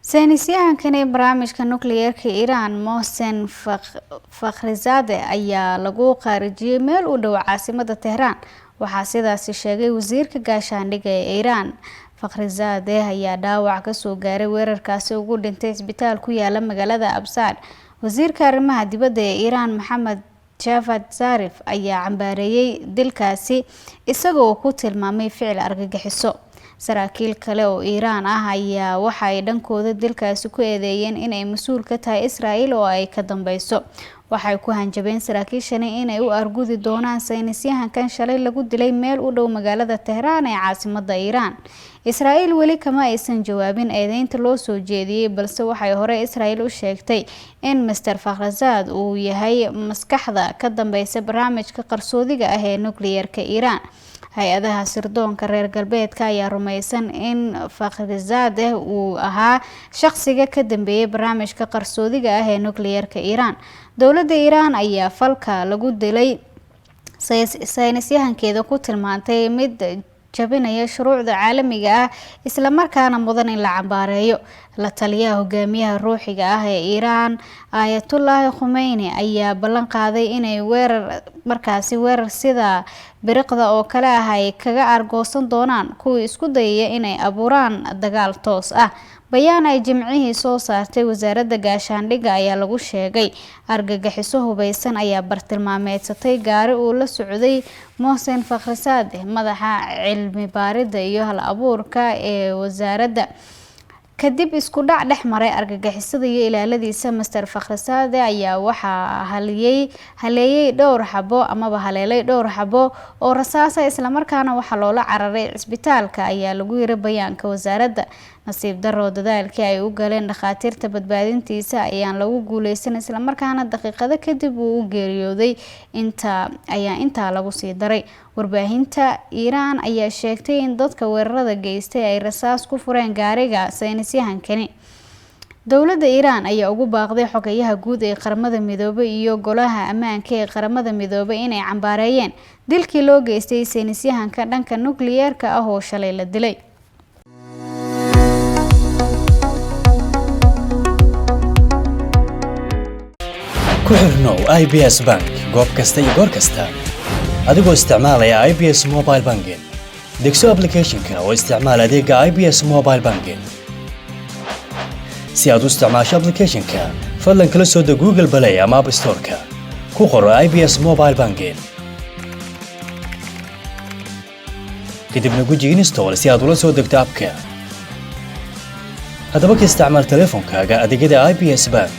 Saynisyahankan ee barnaamijka nukliyeerka Iiraan, Mohsen Fakhrizadeh, ayaa lagu khaarijiyey meel u dhow caasimada Tehraan, waxaa sidaasi sheegay wasiirka gaashaandhigga ee Iiraan. Fakhrizadeh ayaa dhaawac kasoo gaaray weerarkaasi ugu dhintay isbitaal ku yaala magaalada Absad. Wasiirka arrimaha dibadda ee Iiraan, Maxamed Javad Zarif, ayaa cambaareeyey dilkaasi, isagoo ku tilmaamay ficil argagixiso. Saraakiil kale oo Iiraan ah ayaa waxa ay dhankooda dilkaasi ku eedeeyeen inay mas-uul ka tahay Israel oo ay ka dambeyso. Waxay ku hanjabeen saraakiishani inay u argudi doonaan saynisyahankan shalay lagu dilay meel u dhow magaalada Tehraan ee caasimada Iiraan. Israa'iil weli kama aysan jawaabin eedeynta loo soo jeediyey, balse waxay hore Israa'iil u sheegtay in Master Fakhrazad uu yahay maskaxda ka dambeysa barnaamijka qarsoodiga ah ee nukliyeerka Iiraan. Hay-adaha sirdoonka reer galbeedka ayaa rumaysan in Fakhrizadeh uu ahaa shaqsiga ka dambeeyay barnaamijka qarsoodiga ah ee nukliyeerka Iiraan. Dowladda Iiraan ayaa falka lagu dilay saynisyahankeeda ku tilmaantay mid jabinaya shuruucda caalamiga ah, islamarkaana mudan in la cambaareeyo. La taliyaha hogaamiyaha ruuxiga ah ee Iiraan, Aayatullaahi Khumeyni, ayaa ballan qaaday inay weerar markaasi weerar sida biriqda oo kale ah ay kaga argoosan doonaan kuwii isku dayaya inay abuuraan dagaal toos ah. Bayaan ay Jimcihii soo saartay wasaaradda gaashaandhigga ayaa lagu sheegay argagixiso hubeysan ayaa bartilmaameedsatay gaari uu la socday Mohsen Fakhrisaade, madaxa cilmi baaridda iyo hal abuurka ee wasaaradda. Kadib isku dhac dhex maray argagixisada iyo ilaaladiisa, Master Fakhrisaade ayaa waxaa haliyey haleeyay dhowr xabo amaba haleelay dhowr xabo oo rasaasa, islamarkaana waxaa loola cararay cisbitaalka, ayaa lagu yiri bayaanka wasaaradda. Nasiib darro, dadaalkii ay u galeen dhakhaatiirta badbaadintiisa ayaan lagu guuleysan, islamarkaana daqiiqado kadib uu u geeriyooday, inta ayaa intaa lagu sii daray. Warbaahinta Iiraan ayaa sheegtay in dadka weerarada geystay ay rasaas ku fureen gaariga saynisyahankani. Dowladda Iiraan ayaa ugu baaqday xogayaha guud ee Qaramada Midoobay iyo Golaha Ammaanka ee Qaramada Midoobay inay cambaareeyeen dilkii loo geystay saynisyahanka dhanka nukliyeerka ah oo shalay la dilay. Ku xirnow IBS Bank goob kasta iyo goor kasta adigoo isticmaalaya IBS Mobile Banking. Degso applicationka oo isticmaal adeega IBS Mobile Banking. Si aad u isticmaasho applicationka, fadlan kala soo deg Google Play ama App Store-ka, ku qoro IBS Mobile Banking, kadibna guji Install si aad ula soo degto appka. Haddaba ka isticmaal teleefonkaaga adeegyada IBS Bank.